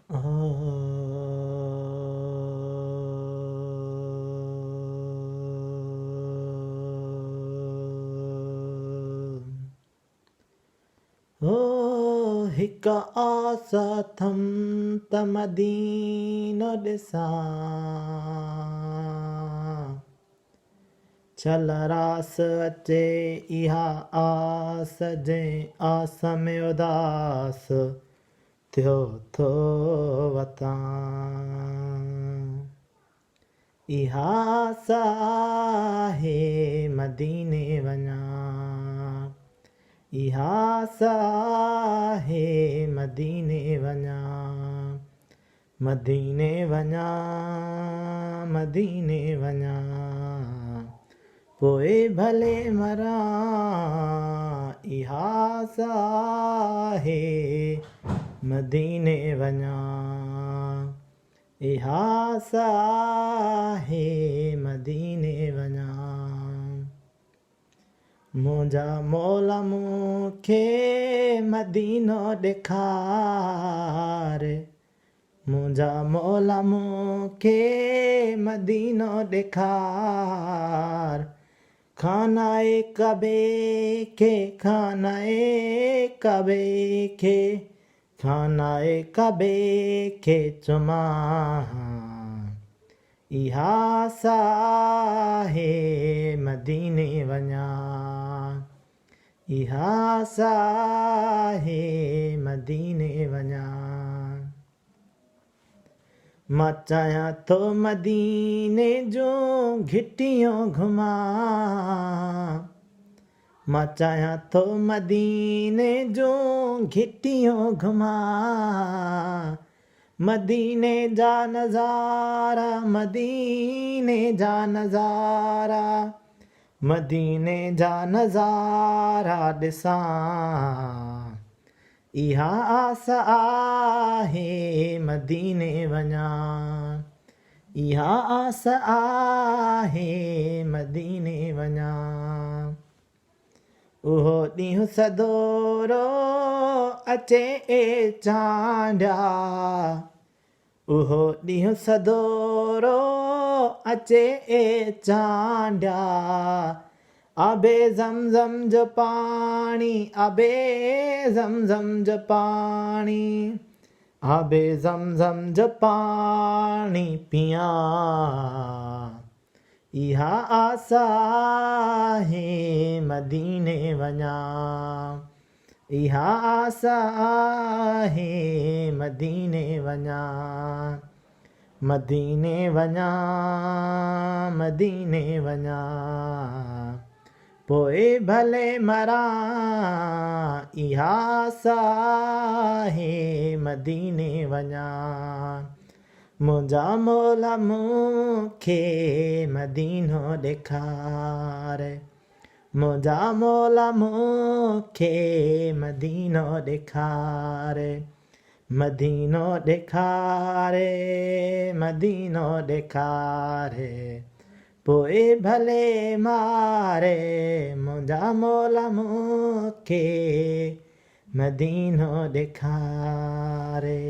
هو هڪ آس اٿم ته مدينو ڏسان، ڇل راس اچي اها آس، جنهن آس ۾ اداس ٿيو ٿو وتان. اها آس آهي مديني وڃان، اها آس آهي مديني وڃان، مديني وڃان، مديني وڃان، پوء ڀلي مران، اها آس آهي مديني وڃان. اها آس آهي مديني وڃان. منهنجا مولا مون کي مدينو ڏيکار. منهنجا مولا مون کي مدينو ڏيکار. خانه ڪعبي کي خانه ڪعبي کي خانه ڪعبي کي چمان، اها آس آهي مديني وڃان، اها آس آهي مديني وڃان. مان چاهيان ٿو مديني جون گهٽيون گهمان. مان چاهيان ٿو مديني جون گهٽيون گهمان، مديني جا نظارا، مديني جا نظارا، مديني جا نظارا ڏسان. اها آس آهي مديني وڃان، اها آس آهي مديني وڃان. اهو ڏينهن سدورو اچي اي چانڊيا، اهو ڏينهن سدورو اچي اي چانڊيا، آبي زمزم جو پاڻي، آبي زمزم جو پاڻي، آب زمزم جو پاڻي پيان، اها آس آهي مديني وڃان، اها آس آهي مديني وڃان، مديني وڃان، مديني وڃان. پوء ڀلي مران، اها آس آهي مديني وڃان. منهنجا مولا مون کي مدينو ڏيکار، منهنجا مولا مون کي مدينو ڏيکار، مدينو ڏيکار، مدينو ڏيکار. پوء ڀلي ماري منهنجا مولا مون کي مدينو ڏيکاري.